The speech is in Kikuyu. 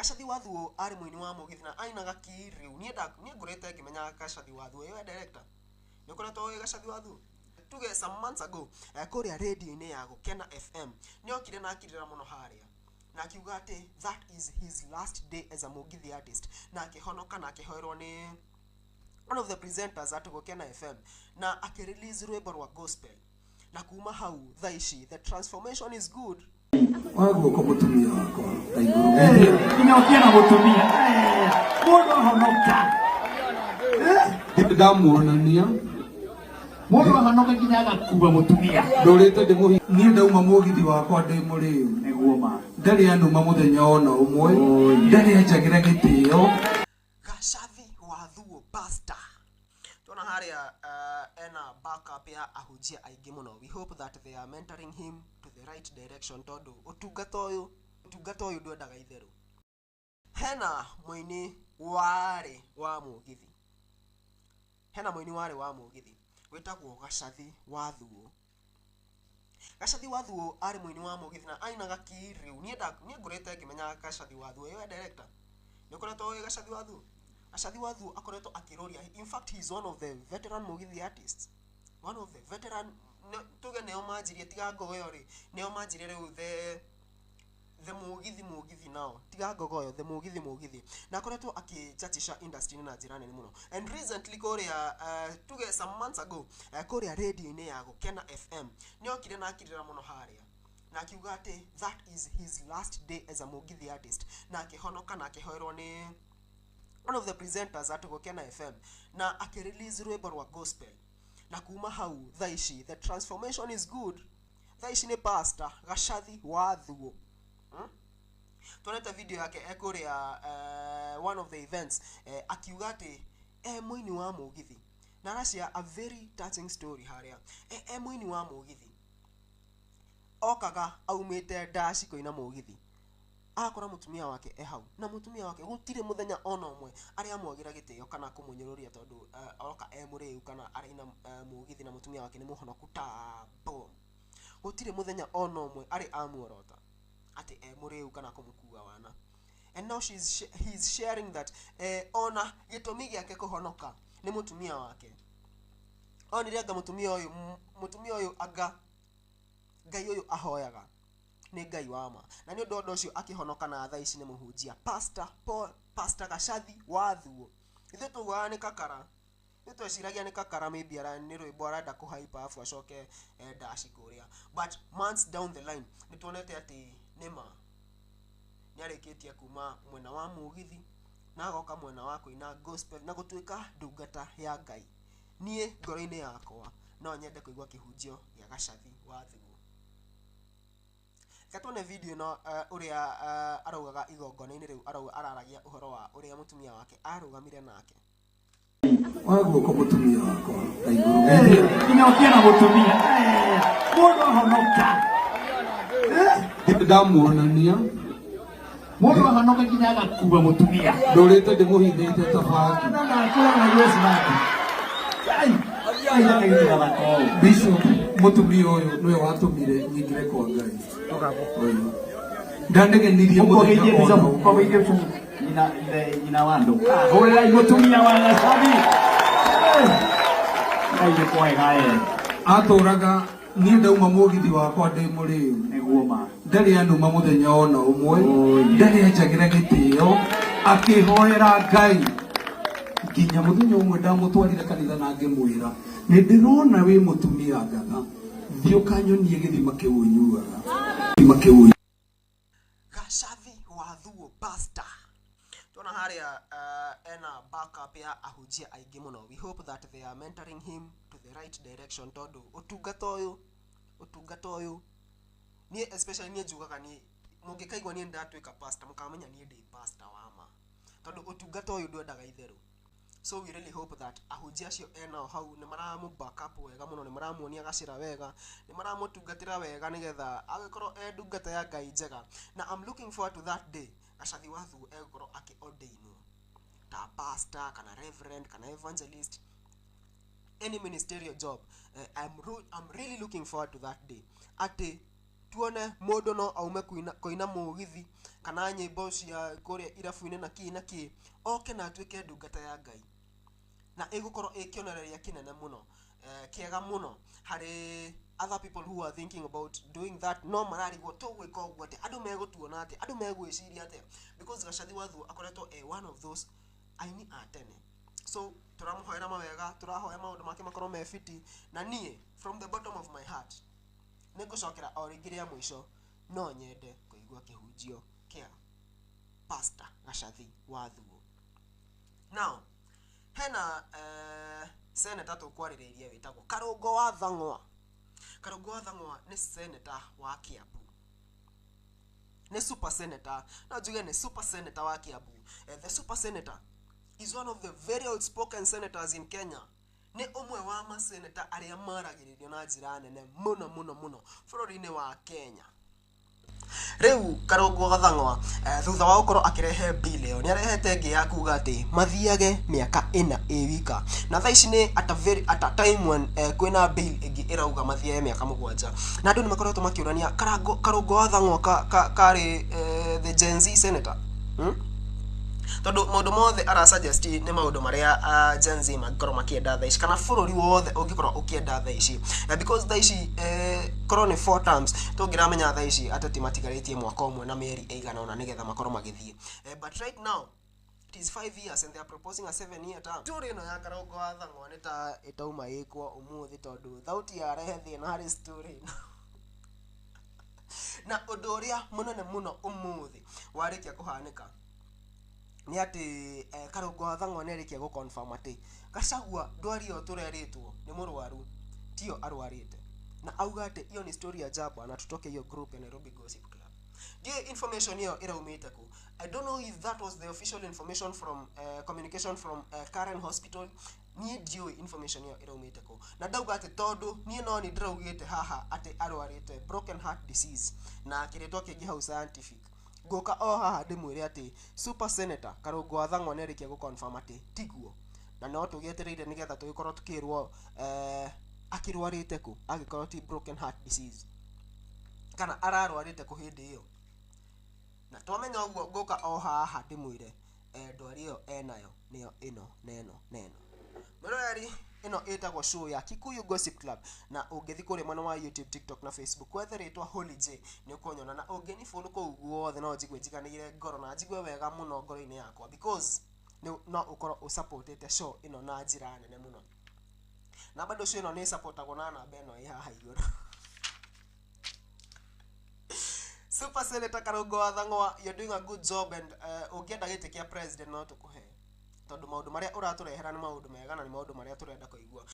Gacathi wa Thuo arĩ mũini wa mũgithi na ainaga kĩrĩu. Niĩ ngũrĩte ngĩmenya Gacathi wa Thuo. Ĩwe director, nĩ ũkoretwo ũĩ Gacathi wa Thuo? Tuge some months ago, kũrĩa radio-inĩ ya Gũkena FM nĩ okire na akirĩra mũno harĩa na akiuga atĩ that is his last day as a mũgithi artist, na akĩhonoka na akĩhoerwo nĩ one of the presenters at Gũkena FM na akĩrelease rwĩmbo rwa gospel, na kuma hau thaa ici the transformation is good. Oya guoko mũtumia wakwa na igũrũ. Nginya ũkĩona mũtumia. Mũndũ ahonoka. Ndĩ ndamuonania. Mũndũ ahonoka nginya agakua mũtumia. Ndũrĩte ndĩmũhi. Niĩ ndauma mũgithi wakwa ndĩ mũrĩu. Nĩguo ma. Ndarĩ anuma mũthenya ona ũmwe. Oh, yeah. Ndarĩ anjagĩra gĩtĩo. Gacathi wa Thuo pastor tuona harĩa, ena backup ya ahunjia aingĩ mũno. We hope that they are mentoring him to the right direction, tondũ ũtungata ũyũ ndwendaga itherũ. Hena mũini warĩ wa mũgithi, hena mũini warĩ wa mũgithi wĩtagwo Gacathi wa Thuo. Gacathi wa Thuo arĩ mũini wa mũgithi na ainaga kĩrĩu. Niĩ ngũrĩte ngĩmenya Gacathi wa Thuo. Ĩwe director, nĩ ũkoretwo ũĩ Gacathi wa Thuo? Gacathi wa Thuo akoretwo akĩrũria. In fact, he is one of the veteran mũgithi artists, one of the veteran. Tuge nĩo manjirie, tiga Ngogoyo rĩ, nĩo manjirie rĩu the mũgithi nao, tiga Ngogoyo, the mũgithi, na akoretwo akĩchachisha industry na njĩra nene mũno. And recently kũrĩa, tuge some months ago, kũrĩa radio-inĩ ya Gũkena FM nĩ okire na akirĩra mũno harĩa na akiuga atĩ that is his last day as a mũgithi artist, na akĩhonoka na akĩhoerwo nĩ one of the presenters at Gũkena FM na akĩrelease rwĩmbo rwa gospel, na kuma hau thaa ici the transformation is good. Thaa ici nĩ pastor Gacathi wa Thuo, Tuonete video yake ekũrĩa one of the events, akiuga atĩ e mũini wa mũgithi, na aracia a very touching story harĩa e mũini wa mũgithi okaga aumĩte ndaci kũina mũgithi, akora mũtumia wake e hau, na mũtumia wake gũtirĩ mũthenya ona ũmwe arĩa amwagĩra gĩtĩo kana kũmũnyũrũria tondũ oka e mũrĩu kana araina mũgithi, na mũtumia wake nĩ mũhonoku ta boom. Gũtirĩ mũthenya ona ũmwe arĩ amuorota atĩ e mũrĩu kana kũmũkua wana. And now he's sharing that ona gĩtũmi gĩake kũhonoka nĩ mũtumia wake. Onire anga mũtumia ũyũ anga Ngai ũyũ ahoyaga nĩ Ngai wa ma, na nĩ ũndũ ũcio akĩhonoka, na thaa ici nĩ mũhunjia, Pastor Paul, Pastor Gacathi wa Thuo. Ithuĩ tugaga nĩ kakara, ithuĩ tweciragia nĩ kakara, maybe ara nĩ rwĩmbo arenda kũhaipa afu acoke ndaci kũrĩa, but months down the line nĩ tuonete atĩ nĩma nĩ arĩkĩtie kuma mwena wa mũgithi na agoka mwena wa kũina gospel na gũtuĩka ndungata ya Ngai. Niĩ ngoro-inĩ yakwa no nyende kũigua kĩhunjio gĩa Gacathi wa Thuo. Reke tuone video ĩno, ũrĩa araugaga igongona-inĩ rĩu, arauga araragia ũhoro wa ũrĩa mũtumia wake arũgamire nake. Oya guoko mũtumia wakwa na igũrũ. Nginya ũkĩona mũtumia. Mũndũ ahonoka. Ndĩ ndamuonania. Mũndũ ahonoka nginya agakua mũtumia. Ndũrĩte ndĩmũhithĩte ta bangi. Na nakũra Yesu waku. Ai, ai, ai, ai. Bishop, mũtumia ũyũ nĩwe watũmire nyingĩre kwa Ngai. Ũyũ ndanegenirie Mũkũgeithie. mũthenya Bishop, ona ũmwe. mũkũgeithie bishop. Nyina ithe nyina wa andũ. Hũrĩrai mũtumia wa Gacathi. Ngai nĩ kwega e. Atũraga niĩ ndauma mũgithi wakwa ndĩ mũrĩu. Nĩguo ma. Ndarĩ anuma mũthenya ona ũmwe. Oh, yeah. Ndarĩ anjagĩra gĩtĩo, akĩhoera Ngai nginya mũthenya ũmwe ndamũtwarire kanitha na ngĩmwĩra, "Nĩ ndĩrona wĩ mũtumia ngatha, thiĩ ũkanyonie gĩthima kĩu ũnyuaga, gĩthima kĩu." Gacathi wa Thuo pastor tuona harĩa, ena backup ya ahunjia aingĩ mũno. We hope that they are mentoring him to the right direction, tondũ ũtungata ũyũ niĩ especially niĩ njugaga, niĩ mũngĩkaigua niĩ ndatuĩka pastor, mũkamenya niĩ ndĩ pastor wa ma, tondũ ũtungata ũyũ ndwendaga itherũ. So we really hope that ahunjia acio enao hau nĩ maramũ back up wega mũno, nĩ maramuonia gacĩra wega, nĩ maramũtungatĩra wega, nĩgetha agĩkorwo e ndungata ya Ngai njega. Na I'm looking forward to that day Gacathi wa Thuo egũkorwo akĩ-ordainwo ta pastor kana reverend kana evangelist, any ministerial job. I'm really looking forward to that day atĩ Tuone mũndũ no aume kũina mũgithi kana nyĩmbo cia kũrĩa irabu-inĩ na kĩ na kĩ, oke na atuĩke ndungata ya Ngai, na ĩgũkorwo ĩ kĩonereria kĩnene mũno, kĩega mũno harĩ other people who are thinking about doing that. No mararigwo tũgwĩka ũguo atĩa, andũ megũtuona atĩa, andũ megwĩciria atĩa, because Gacathi wa Thuo akoretwo e one of those aini a tene. So tũramũhoera mawega, tũrahoya maũndũ make makorwo me fiti. Na niĩ from the bottom of my heart nĩngũcokera o rĩngĩ rĩa mũico, no nyende kũigua kĩhunjio kĩa Pastor Gacathi wa Thuo. Now hena senator tũkwarĩrĩirie wĩtagwo Karũngo wa Thang'wa. Karũngo wa Thang'wa nĩ senator wa Kiambu, nĩ super senator, no njuge nĩ super senator wa Kiambu. The super senator is one of the very outspoken senators in Kenya. Nĩ ũmwe wa maseneta arĩa maragĩrĩrio na njĩra nene mũno mũno mũno bũrũri-inĩ wa Kenya. Rĩu Karũngo wa Thang'wa, thutha wa gũkorwo akĩrehe bill ĩyo, nĩ arehete ĩngĩ ya kuga atĩ mathiage mĩaka 4 ĩ wika, na thaa ici nĩ at a time when kwĩna bill ĩngĩ ĩrauga mathiage mĩaka 7, na andũ nĩ makoretwo makĩũrania Karũngo wa Thang'wa karĩ the Gen Z senator, Tondũ maũndũ mothe arasuggest nĩ maũndũ marĩa Gen Z mangĩkorwo makĩenda thaa ici, kana bũrũri wothe ũngĩkorwo ũkĩenda thaa ici. Because thaa ici korwo nĩ 4 terms, tũngĩramenya thaa ici ateti matigarĩtie mwaka ũmwe na mĩeri ĩigana ũna nĩgetha makorwo magĩthiĩ. But right now it is 5 years and they are proposing a 7-year term. Story ĩno ya Karũngo wa Thang'wa nĩ ta ĩtauma ĩkwo ũmũthĩ, tondũ thauti yarehe thĩna harĩ story ĩno. Na ũndũ ũrĩa mũnene mũno ũmũthĩ warĩkia kũhanĩka nĩ atĩ Karũngo wa Thang'wa nĩ arĩkia gũ-confirm atĩ Gachagua ndwari ĩyo tũrerĩtwo nĩ mũrwaru, tiyo arwarĩte, na auga atĩ iyo ni story ya jaba na tutoke hiyo group ya Nairobi Gossip Club. Ndiũĩ information ĩyo ĩraumĩte kũ. I don't know if that was the official information from communication from Karen Hospital. Niĩ ndiũĩ information ĩyo ĩraumĩte kũ, na ndauga atĩ tondũ niĩ no nĩ ndĩraugĩte haha atĩ arwarĩte broken heart disease na kĩrĩtwa kĩngĩ hau scientific, ngũka o haha ndĩmwĩre atĩ super senator Karũngo wa Thang'wa nĩ arĩkia gũ-confirm atĩ tiguo, na no tũgĩetereire nĩgetha tũgĩkorwo tũkĩrwo akĩrwarĩte kũ, angĩkorwo ti broken heart disease kana ararwarĩte kũ hĩndĩ ĩyo. Na twamenya ũguo ngũka o haha ndĩmwĩre ndwari ĩyo enayo nĩyo ĩno na ĩno na ĩno. Mwĩroreri, ĩno ĩtagwo show ya Kikuyu Gossip Club, na ũngĩthiĩ kũrĩa mwena wa YouTube, TikTok na Facebook wethe rĩtwa Holy J nĩ ũkũnyona, na ũngĩni follow kũu guothe no njigue njiganĩire ngoro na njigue wega mũno ngoro-inĩ yakwa, because no ũkorwo ũsupportĩte show ĩno na njĩra nene mũno. Na bado show ĩno nĩ ĩsupportagwo na namba ĩno ĩ haha igũrũ. Super Senator Karũngo wa Thang'wa, you're doing a good job, and ũngĩenda gĩtĩ kĩa president no tũkũhe, tondũ maũndũ marĩa ũratũrehera nĩ maũndũ mega na nĩ maũndũ marĩa tũrenda kũigua.